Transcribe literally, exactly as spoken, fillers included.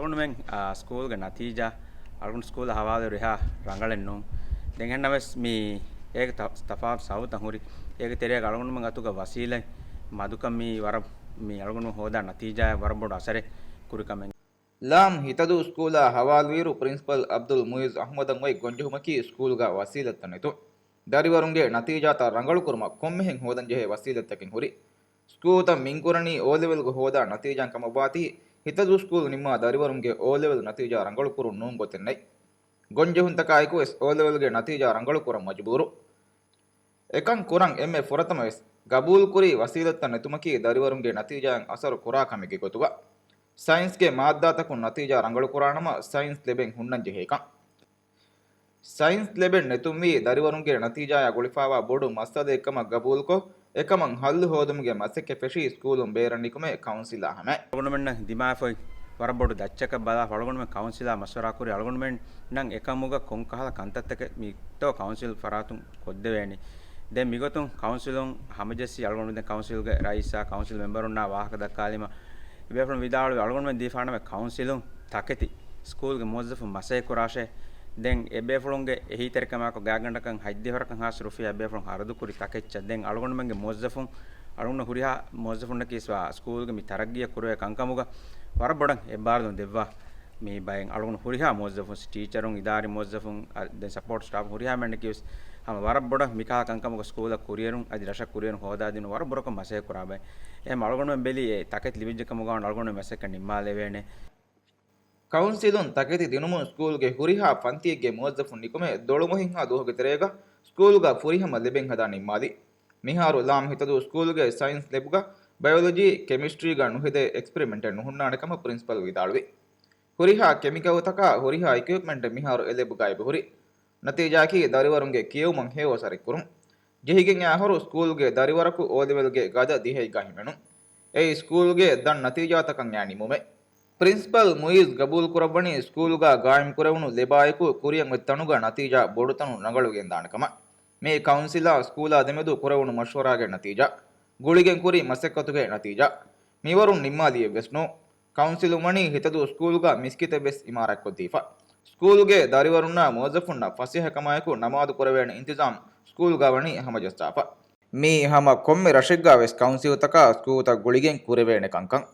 އަޅުގަނޑުމެން، އާ، ސްކޫލްގެ ނަތީޖާ އަޅުގަނޑު ސްކޫލަށް ހަވާލުވި ރިހާ ރަނގަޅެއް ނޫން. ދެން އެހެންނަމަވެސް މި އޭގެ ތަ-، ތަފާތު ސަބަބުތައް ހުރި. އޭގެ ތެރޭގަ އަޅުގަނޑުމެން އަތުގަ ވަސީލަތް މަދުކަން މީ ވަރަށް މި އަޅުގަނޑުމެން ހޯދާ ނަތީޖާއަށް ވަރަށް ބޮޑު އަސަރެއް ކުރި ކަމެއް. ލާމް ހިތަދޫ ސްކޫލާ ހަވާލުވިއިރު ޕްރިންސިޕަލް އަބްދުލް މުއިއްޒު އަޙްމަދަށް އޮތް ގޮންޖެހުމަކީ ސްކޫލްގަ ވަސީލަތްތައް ނެތުން. ދަރިވަރުންގެ ނަތީޖާތައް ރަނގަޅުކުރުމަށް ކޮންމެހެން ހޯދަންޖެހޭ ވަސީލަތްތަކެއް ހުރި. ސްކޫލްތައް މިންކުރަނީ އޯލެވެލްގެ ހޯދާ ނަތީޖާއިން ކަމަށްވާތީ، ހިތަދޫ ސްކޫލް ނިންމާ ދަރިވަރުންގެ އޯލެވެލް ނަތީޖާ ރަނގަޅުކުރުން ނޫން ގޮތެއް ނެތް. ގޮންޖެހުންތަކާއެކުވެސް އޯލެވެލްގެ ނަތީޖާ ރަނގަޅުކުރަން މަޖުބޫރު. އެކަން ކުރަން އެންމެ ފުރަތަމަވެސް ގަބޫލުކުރި ވަސީލަތްތައް ނެތުމަކީ ދަރިވަރުންގެ ނަތީޖާއިން އަސަރު ކުރާ ކަމެއްގެ ގޮތުގަ. ސައިންސްގެ މާއްދާތަކުން ނަތީޖާ ރަނގަޅުކުރާނަމަ، ސައިންސް ލެބެން ހުންނަންޖެހޭކަން. ސައިންސް ލެބެން ނެތުންވީ ދަރިވަރުންގެ ނަތީޖާއާ ގުޅިފާވާ ބޮޑު މައްސަލައެއްކަމަށް ގަބޫލުކޮށް، އެކަމަށް ހައްލު ހޯދުމުގެ މަސައްކަތް ފެށީ ސްކޫލުން ބޭރަށް ނިކުމެ ކައުންސިލާ ހަމައެ. އަޅުގަނޑުމެންނަށް ދިމާވެފައި ވަރަށް ބޮޑު ދައްޗަކަށް ބަލާފަ އަޅުގަނޑުމެން ކައުންސިލާ މަޝްވަރާ ކުރި. އަޅުގަނޑުމެންނަށް އެކަމުގަ ކޮންކަހަލަ ކަންތައްތަކެއް މިތޯ ކައުންސިލް ފަރާތުން ކޮށްދެވޭނީ. ދެން މިގޮތުން ކައުންސިލުން ހަމަޖެއްސި އަޅުގަނޑު ދެން ކައުންސިލްގެ ރައީސާ ކައުންސިލް މެމްބަރުންނާ ވާހަކަ ދައްކާލީމަ، އެބޭފުޅުން ވިދާޅުވި އަޅުގަނޑުމެން ދީފާނަމެ ކައުންސިލުން ތަކެތި ސްކޫލްގެ މުވައްޒަފުން މަސައްކަތް ކުރާށޭ. ދެން އެބޭފުޅުންގެ އެހީތެރިކަމާއެކު ގާތްގަނޑަކަށް ހަތްދިހަ ވަރަކަށް ހާސް ރުފިޔާ އެބޭފުޅުން ހަރަދުކުރި ތަކެއްޗަށް ދެން އަޅުގަނޑުމެންގެ މުވައްޒަފުން އަޅުގަނޑު ހުރިހާ މުވައްޒަފުންނަކީ ސްވާ ސްކޫލްގެ މި ތަރައްގީއަށް ކުރެވޭ ކަންކަމުގަ ވަރަށް ބޮޑަށް އެއްބާރުލުން ދެއްވާ. މި ބައެއް އަޅުގަނޑު ހުރިހާ މުވައްޒަފުން، ޓީޗަރުން، އިދާރީ މުވައްޒަފުން، އަ، ދެން ސަޕޯޓް ސްޓާފް ހުރިހާ މެންނަކީވެސް ހަމަ ވަރަށް ބޮޑަށް މިކަހަލަ ކަންކަމުގަ ސްކޫލަށް ކުރިއެރުން އަދި ރަށަށް ކުރިއެރުން ހޯދާދިނުން ވަރަށް ބުރަކޮށް މަސައްކަތް ކުރާ ބައެއް. އެހެން އަޅުގަނޑުމެން ބެލީ އެ ތަކެތި ލިބިއްޖެ ކަމުގަ ވަން އަޅުގަނޑުމެން މަސައްކަތް ނިންމާލެވޭނެ. ކައުންސިލުން ތަކެތި ދިނުމުން ސްކޫލްގެ ހުރިހާ ފަންތިއެއްގެ މުވައްޒަފުން ނިކުމެ ދޮޅުމަހެއްހާ ދުވަހުގެ ތެރޭގަ ސްކޫލްގަ ފުރިހަމަ ލެބެން ހަދާ ނިންމާލި. މިހާރު ލާމް ހިތަދޫ ސްކޫލްގެ ސައިންސް ލެބްގަ ބަޔޮލޮޖީ، ކެމިސްޓްރީގަ ނުހެދޭ އެކްސްޕެރިމެންޓެއް ނުހުންނާނެ ކަމަށް ޕްރިންސިޕަލް ވިދާޅުވި. ހުރިހާ ކެމިކަލްތަކާ ހުރިހާ އިކްއިޕްމަންޓެއް މިހާރު އެ ލެބްގަ އެބަހުރި. ނަތީޖާއަކީ ދަރިވަރުންގެ ކިޔެވުމަށް ހެޔޮ އަސަރެއް ކުރުން. ޖެހިގެން އައި އަހަރު ސްކޫލްގެ ދަރިވަރަކު އޯލެވެލްގެ ގަދަ ދިހައެއްގަ ހިމެނުން. އެއީ ސްކޫލްގެ ދަށް ނަތީޖާތަކަށް އައި ނިމުމެއް. ޕްރިންސިޕަލް މުއިޒް ގަބޫލުކުރައްވަނީ ސްކޫލްގަ ގާއިމްކުރެވުނު ލެބާއެކު ކުރިއަށް އޮތް ތަނުގަ ނަތީޖާ ބޮޑުތަނުން ރަނގަޅުވެގެންދާނެ ކަމަށް. މީ ކައުންސިލާ ސްކޫލާ ދެމެދު ކުރެވުނު މަޝްވަރާގެ ނަތީޖާ. ގުޅިގެން ކުރި މަސައްކަތުގެ ނަތީޖާ. މިވަރުން ނިންމާލިއެއްވެސް ނޫން. ކައުންސިލުން ވަނީ ހިތަދޫ ސްކޫލްގަ މިސްކިތެއްވެސް އިމާރާތްކޮށްދީފަ. ސްކޫލްގެ ދަރިވަރުންނާ މުވައްޒަފުންނަށް ފަސޭހަކަމާއެކު ނަމާދު ކުރެވޭނެ އިންތިޒާމް ސްކޫލްގަ ވަނީ ހަމަޖައްސާފަ. މީ ހަމަ ކޮންމެ ރަށެއްގަވެސް ކައުންސިލްތަކާ ސްކޫލްތައް ގުޅިގެން ކުރެވޭނެ ކަންކަން.